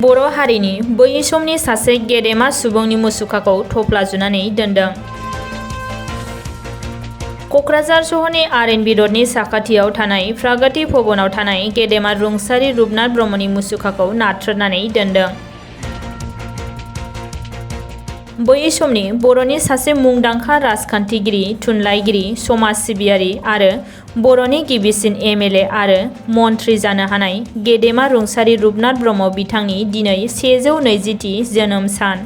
बर' हारिनि बै समनि सासे गेदेमा सुबुंनि मुसुखाखौ थफ्ला जुनानै दोनदों। क'क्राझार सहरनि आर.एन.बि. र'डनि साखाथियाव थानाय प्रागति भवनाव थानाय गेदेमा रुंसारि रुपनाथ ब्रह्मनि मुसुखाखौ नाथ्रोदनानै दोनदों। बै समनि बर'नि सासे मुंदांखा राजखान्थिगिरि, थुनलाइगिरि, समाज सिबियारि आरो बर'नि गिबिसिन एम.एल.ए. आरो मन्थ्रि जानो हानाय गेदेमा रुंसारि रुपनाथ ब्रह्म बिथांनि दिनै 120थि जोनोम सान।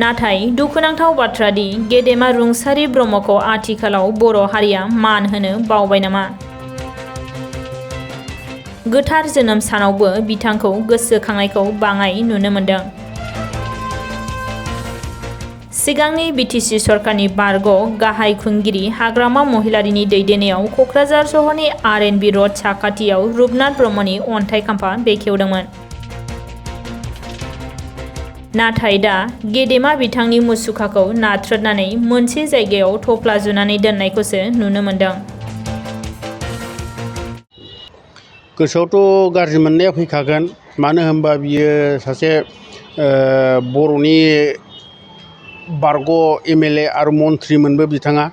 नाथाय दुखुनांथाव बाथ्रा दि गेदेमा रुंसारि ब्रह्मखौ आथिखालाव बर' हारिया मान होनो बावबाय नामा? गोथार जोनोम सानावबो बिथांखौ गोसोखांनायखौ बाङाइ नुनो मोन्दों। सिगांनि बि.टि.सि. सरकारनि बारग' गाहाय खुंगिरि हाग्रामा महिलारिनि दैदेननायाव क'क्राझार सहरनि आर.एन.बि. र'ड साखाथियाव रुपनाथ ब्रह्मनि अन्थाइ खाम्फा बेखेवदोंमोन। नाथाय दा गेदेमा बिथांनि मुसुखाखौ नाथ्रोदनानै मोनसे जायगायाव थफ्ला जुनानै दोननायखौसो नुनो मोन्दों। गोसोआवथ' गाज्रि मोननाया फैखागोन। मानो होनबा बियो सासे बर'नि बारग' एम.एल.ए. आरो मन्थ्रिमोनबो बिथाङा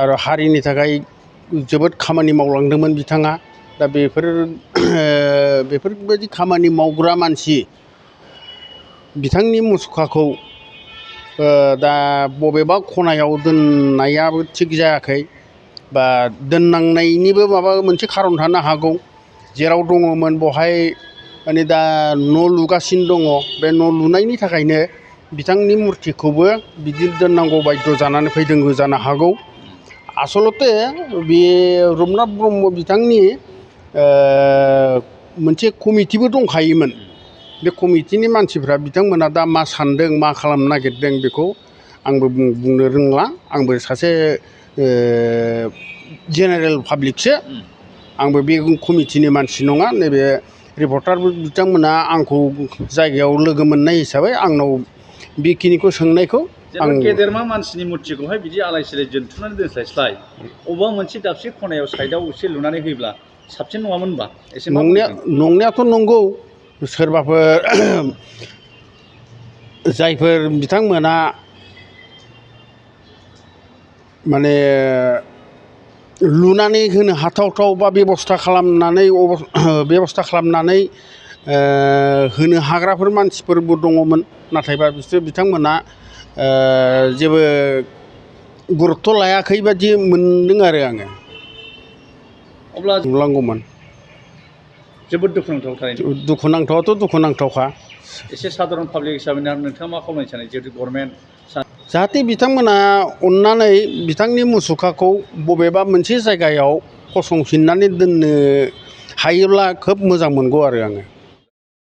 आरो हारिनि थाखाय जोबोद खामानि मावलांदोंमोन बिथाङा। दा बेफोरबायदि खामानि मावग्रा मानसि बिथांनि मुसुखाखौ दा बबेबा खनायाव दोननायाबो थिग जायाखै बा दोननांनायनिबो माबा मोनसे खारन थानो हागौ। जेराव दङमोन बहाय माने दा न' लुगासिनो दङ। बे न' लुनायनि थाखायनो बिथांनि मुर्तिखौबो बिदि दोननांगौ बायध' जानानै फैदोंबो जानो हागौ। आसलते बे रुपनाथ ब्रह्म बिथांनि मोनसे कमिटिबो दंखायोमोन। बे कमिटिनि मानसिफ्रा बिथांमोना दा मा सान्दों मा खालामनो नागिरदों बेखौ आंबो बुंनो रोंला। आंबो सासे जेनेरेल पाब्लिकसो। आंबो बे कमिटिनि मानसि नङा। नैबे रिपर्टारबो बिथांमोना आंखौ जायगायाव लोगो मोननाय हिसाबै आंनाव बेखिनिखौ सोंनायखौ आं गेदेरमा मानसिनि मुर्तिखौहाय बिदि आलाय सिलाय दोनथुमनानै दोनस्लायस्लाय अबेबा मोनसे दाबसे खनायाव साइडआव एसे लुनानै होयोब्ला साबसिन नङामोन होनबा? एसे नंनायाथ' नंगौ। सोरबाफोर जायफोर बिथांमोना माने लुनानै होनो हाथावथाव बा बेबस्था खालामनानै होनो हाग्राफोर मानसिफोरबो दङमोन। नाथायबा बिथांमोना जेबो गुरुत्थ' लायाखै बादि मोनदों आरो आङो। अब्ला नुलांगौमोन। जोबोद दुखुनांथाव थारैनो। दुखुनांथावाथ' दुखुनांथावखा। एसे साधारन पाब्लिक हिसाबै नोंथाङा मा खालामनो सानो जिहेतु गभर्नमेन्ट जाहाथे बिथांमोना अननानै बिथांनि मुसुखाखौ बबेबा मोनसे जायगायाव फसंफिननानै दोननो हायोब्ला खोब मोजां मोनगौ आरो आङो।